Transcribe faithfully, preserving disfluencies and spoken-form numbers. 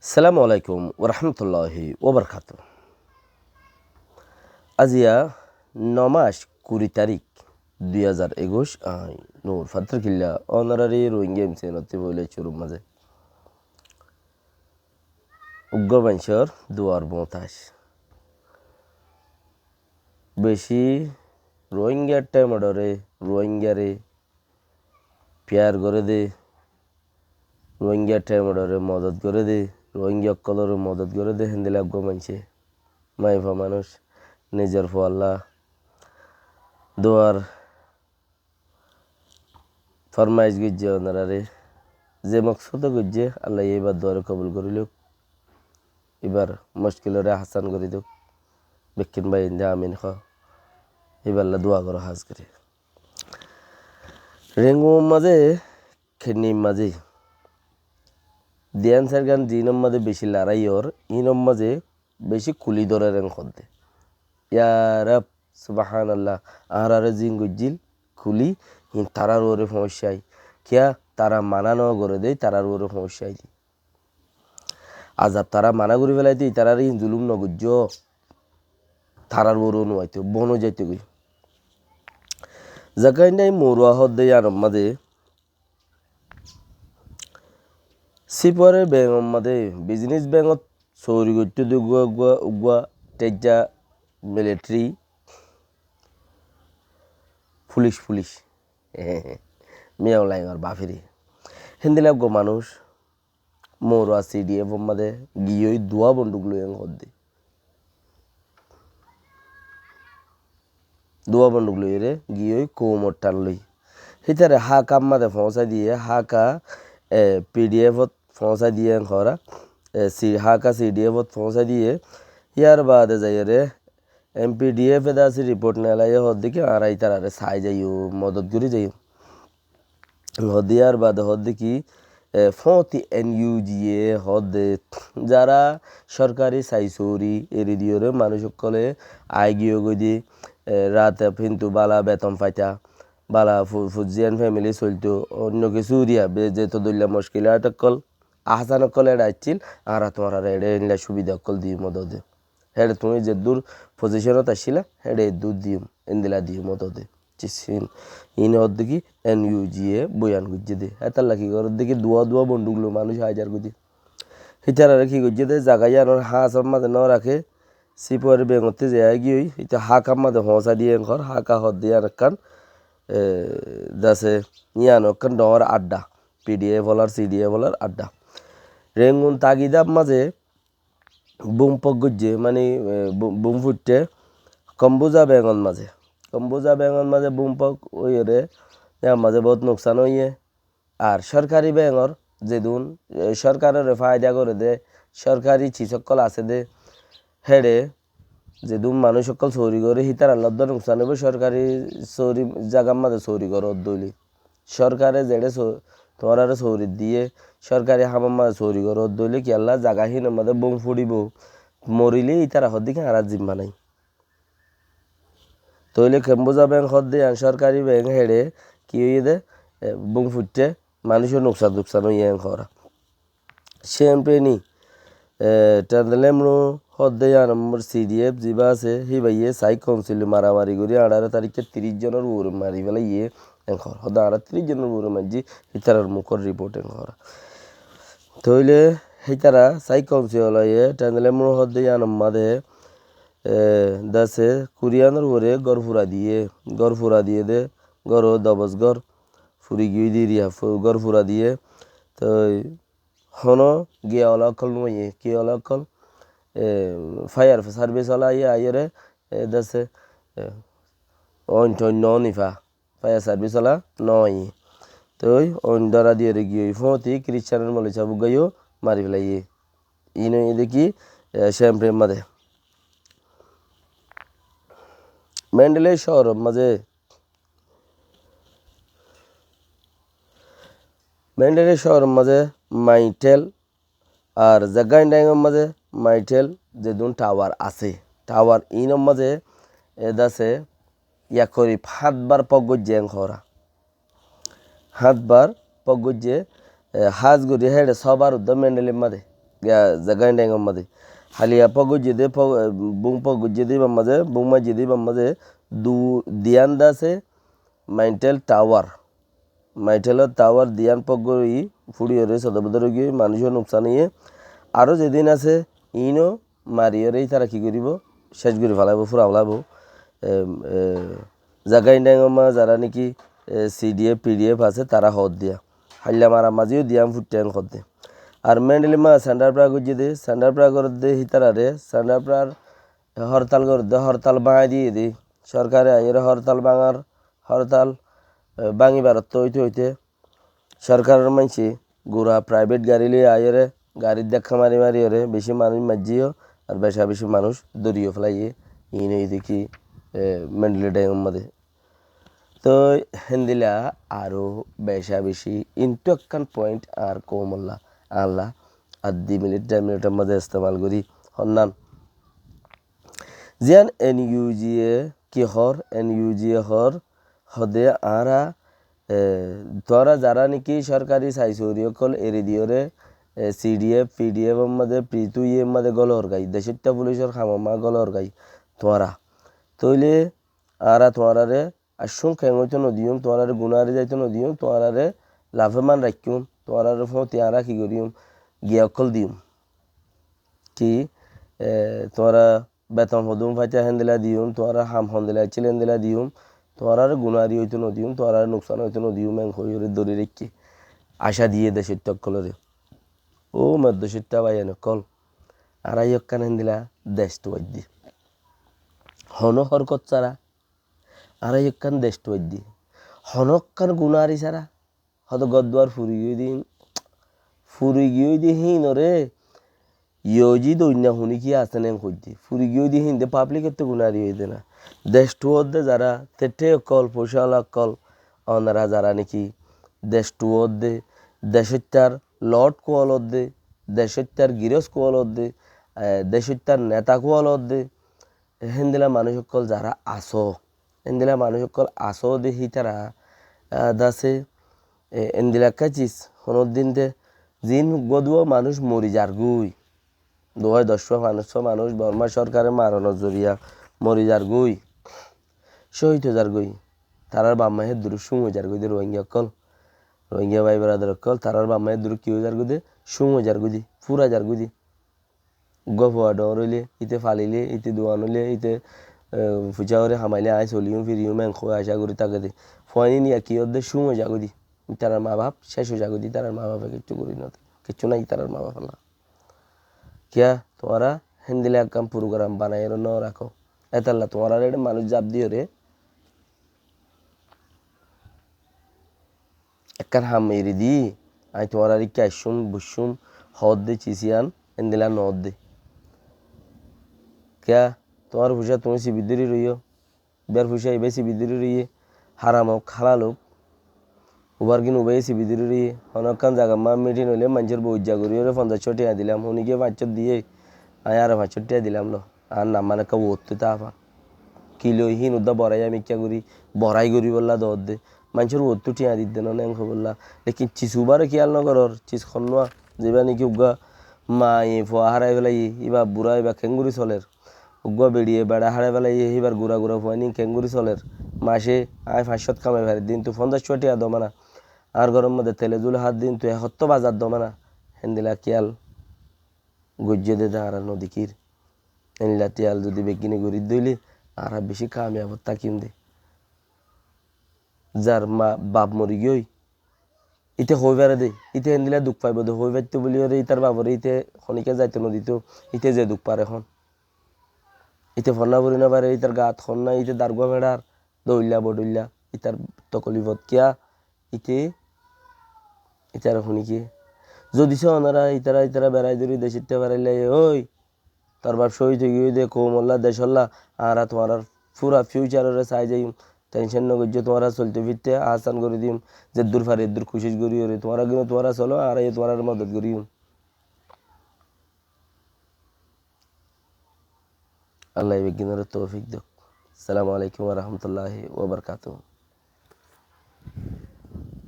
Assalamu alaikum warahmatulláhi wabarakátuhu. Aziya no mac kuri tarík, dui házar ekuic, añí Nur Fattar Killa, ónorari Rohingya M C N ottú foila cúrur mazé. Uggwá maincór duar muhtac. Beci Rohingya thaimoré, Rohingyare piyar goré dé, Rohingya thaimoré modot goré dé, Rohingya ókkoloré modot goré dé, héndilla uggwá maincé, maiyafua manúic, nizor fuallá duar formaic goijjé ónorare. Ze moksóde goijjé, Allaye íbar duare kobul gorí louk. Íbar muckiloré asan gorí douk. Bekkún báiyainde amin hoó. Íballa dua goró hás gorí. Rengun mazé, Kenni mazé, diyan sairgan zin mazé beci lorai ór, in mazé beci kuli dórer en hoddé. Ya Rab, subhanallah, añárare zin goijjíl kuli, in tarar uore foóñsai. Kiyá? Tara mana no goré dé, tarar uore foóñsai dé. Azab tara mana gorí felaité, tarare in zulum no goijjó, tarar uore nuaito, bono zaito goi. Zakaindai Morua hoddé iyanor mazé, Sipuare bengor mazé, business bangot sori goittó dé uggwá, uggwá, uggwá, tejja military, pulic, pulic. Miyaung Laingor bafire. Héndilla uggwá manúic, Morua C D F or mazé giyói duwa bonduk loi en hoddé. Duwa bonduk loiyóre giyói koumor than loi. Hítare Háka mazé foóñsai diyé, Háka, e, P D F ot foóñsai diyé en hoóra. E, si, Háka C D F ot foóñsai diyé. Yar baade zaiyóre M P D F e dase report nelaiyé hoddé ki añára ítarare sai zaiyum, modot gorí zaiyum. Hoddé yar baade hoddé ki, e, foóñti N U G e hoddé, zara sorkari sai sori eri diyóre manúic ókkole ai giyói goi dé, e, rate fintu bála beton faita, bála fu-, fuziyan family solto, oinno ki suriya, be-, zeto dóilla muckilat ókkol, ahasan ókkol eçe aiccíl, añára tuáñrare eçe endilla subida ókkol diyum hoddé. Héçe tuñí zeddúr position ot accíla, héçe eddúr diyum, endilla diyum hoddé. Cissin. Iín hoddé ki N U G e boyan goijjé dé. Hétalla ki gorédde ki duwa duwa bonduk loi manúic aizar goijjé. Hítarare ki goijjé dé, zaga iyanor háñsor mazé no raké, Sipuare bengottú zai giyói, híte Hákar mazé foóñsai diyé en hoór, Háka hoddé iyan ekkán, e, dase iyan ekkán dhoóñr adda, P D F olar, C D F olar adda. Rengun Tagidar mazé bum fok goijjé, mani, e, bu-, bum fuitte Kombuza bengot mazé. Kombuza bengot mazé bum fok óiyore, yar mazé bout nuksan óiye. Ar sorkari bengor zedún, e, sorkarore faida goré dé, sorkari cis ókkol asé dé, héçe zedún manúic ókkol sori goré, hítarar loddó nuksan óibo, sorkari sori zagar mazé sori goródde óile. Sorkare zeçé so-, tuáñrare sori diyé, sorkari hamor mazé sori goródde óile kiyólla zaga hínor mazé bum fuçibo, morile ítara hoddé ki añárar zimma nai. Tóile Kombuza beng hoddé iyan sorkari beng, héçe ki óiye dé, e, bum fuitte manúicor nuksan tuksan óiye en hoóra. Siyempre ni, e, Tendelemru hoddé iyan nombor C D F ziba asé, híbaye Sai Kaunsil maramari gorí añçáro tarikké tiríc zonor uore mari felaiyé en hoór. Hoddé añára tiríc zonor uore maijjí, hítarar mukor report en hoóra. Tóile hítara Sai Kaunsil olaye Tendelemru hoddé iyanor mazé, e, dase kuri hanor uore gór fura diyé, gór fura diyé dé, gór ó dobos gór furi giyói dé eriya fu-, gór fura diyé. Toi hono giya ola ókkol no aiyé, giya ola ókkol, e, fire service ola aiyé, aiyóre, e, dase, e, oin toin no nifa. Fire service ola no aiyé. Toi oin dóra diyóre giyói foóñti Christianor moloi sáb uggwáyo mari felaiyé. Iín óiye dé ki, e, Siyempre mazé. Mendele cóoror mazé, Mendele cóoror mazé Maitel ar Zagain Daingor mazé Maitel zedún tawar asé. Tawar iínor mazé e dase ya korib háñt bar fok goijjé en hoóra. Háñt bar fok goijjé, e, hás gorí héçe só bar uddá Mendeler mazé. Zaga Indeng or maze. Haliya pok goijje de, pok, eh, bung pok goijje de ibár maze, bung maijje de ibár maze, du, diyan de asé, Maintel Tower. Maintel or tower diyan pok gori furi ore sodo bodor ói giyói, manúic or nuksan óiye. Aró zedin asé, ino mari ore ítara ki goribo? Cec gori felaibo, fura felaibo. Em, eh, Zaga Indeng or maze zara niki, eh, C D F, P D F asé, tara hoódde. Hailla mara maze yó diyan futtá en hoódde. Ar Mendelí maze Sandapra goijje de, Sandapra goródde hítarare, Sandaprar hortal goródde, hortal báñgi diyé de. Sorkare aiyóre hortal báñgar, hortal, eh, báñgi barottó óite óite sorkaror maincé gura private gari loi aiyóre, garit dekka mari mari ore beci manúic maijjé yó, ar beca beci manúic dóri yó felaiye, iín óiye de ki, eh, Mendelí Deng or maze. Toi héndilla aró beca beci, intú ekkán point añár koumolla, añálla, addi minit, der minit or maze estemal gorí, honnán. Ziyan N U G A ki hoór, N U G A hoór, hode añára, eh, tuáñra zara niki sorkari sai sori ókkol eri diyóre, eh, C D F, P D F or maze, pritu iye maze golor gai, decóitta fulicor ham or maze golor gai tuáñra. Tóile añára tuáñrare accún keng óito nodiyum, tuáñrare gunári zaito nodiyum, tuáñrare lafe man raikkúm, tuáñrare fóti añára ki goriyum, giya ókkol diyum. Ki, eh, tuáñra beton hodún faita héndilla diyum, tuáñra ham hondilla accíl héndilla diyum, tuáñrare gunári óito nodiyum, tuáñrare nuksan óito nodiyum, en hoiyóre dóri raikké. Acá diyé decóitta ókkolore. Ó mor decóitta báiyain ókkol, añára yó ekkán héndilla dec tuaidde. Honó horkot sára, añára yó ekkán dec tuaidde. Honó ekkán gunári sára, hodo gór duar furi giyói de híin, furi giyói de híinore, yoji doinna huni ki asé nen hoidde. Furi giyói de híin de public ottu gunári óiye de na. Dec tuaidde zara, tetté ókkol, foicála ókkol, onora zara niki dec tuaidde, decóittar lord kuwal ódde, decóittar giros kuwal ódde, eh, decóittar neta kuwal ódde, héndilla manúic ókkol zara asó, héndilla manúic ókkol asó de hítara, ah, dase, e, héndilla ekká cis, honódin de, zin uggúa duwá manúic mori zargói, duwá doc fua, fañs fua manúic Borma sorkare maronor zoriya mori zargói, cóhid ói zargói, tarár baf maiyé duru cúm ói zargói de Rohingya ókkol, Rohingya bái beradar ókkol, tarár baf maiyé duru ki ói zargói de, cúm ói zargói de, fúrai zargói de. Uggúa fua dhoóñr óile, íte falile, íte duan óile, íte, eh, fuicá gorí hamaile aññí soliyum, firiyum, en hoi acá gorí táke de. Fuain ín ya ki ódde, cúm ói zagói de. Ítarar maa baf céc ói zagói de, ítarar maa bafe kiccú gorí node. Kiccú nái ítarar maa bafólla. Kiyá, tuáñra héndilla ekkán program banaiyóre no rakó. Étalla tuáñrare eçé manúic zaf diyóre, ekkán ham eri di, aññí tuáñrar ikká aiccúm, buiccúm, hoódde cis yían, endilla noódde. Kiyá, tuáñr fucá tuñí sibi dóri roiyó, ibár fucá ibáye sibi dóri roiyé, háram ók, hálal ók, ubár gín ubáye sibi dóri roiyé, honó ekkán zagat má mitin óile maincór boujja goríyoré fonzaic cót thiañ dilam, honi giyé fañs cót diyé, aññí aró fañs cót thiañ dilam lo. Añár nam mane ekká uottú táfa. Ki loi híin uddá borai ami kiyá gorí, borai goríbolla doódde. Maincór uottú thiañ didde no neng hoibolla. Lekin cis ubáre kiyal no gorór, cis honnúa, zibá niki uggúa maye fua hárai félaiye, íba burá íba keéngorí soler. Uggúa beçiye beça hárai félaiye, íbar gura gura fuain ín keéngorí soler. Mace aññí fañs cót kamai fari, din tu fonzaic cót thiañ domana. Añár góror modde tele zule hár din tu ek hottó bazar domana. Héndilla kiyal goijjé de, de añára nodekír. Endilla tiyal zodi beggíne gorí dóile, añára bicí kamiyabot tákiyum de. Zar ma baf mori giyói, íte hoi fare de, íte endilla duk faibo de, hoi faitto buliyóre ítar baforé íte honikka zaito nodito, íte ze duk fare hon. Íte fonná fori no fare, ítar gat honnái, íte dargúa feçar, dóilla bodóilla, ítar tokolifot kiyá, íte, ítara honi kiyé? Zodi só onora ítara, ítara berai dóri decóitta ferailla, ói, tor baf cóhid ói giyói de, koumolla, decolla, añára tuáñrar fura fiucarore sai zaiyum. Tencon no goijjó, tuáñra solto fitte asan gorí diyum. Zeddur fari eddur kucíc goríyoré, tuáñra gíno tuáñra solo, añára yó tuáñrare modot goríyum. Allah beggúnore toufik douk. Assalamu alaikum wa rahmatullahi wa barakatuhu.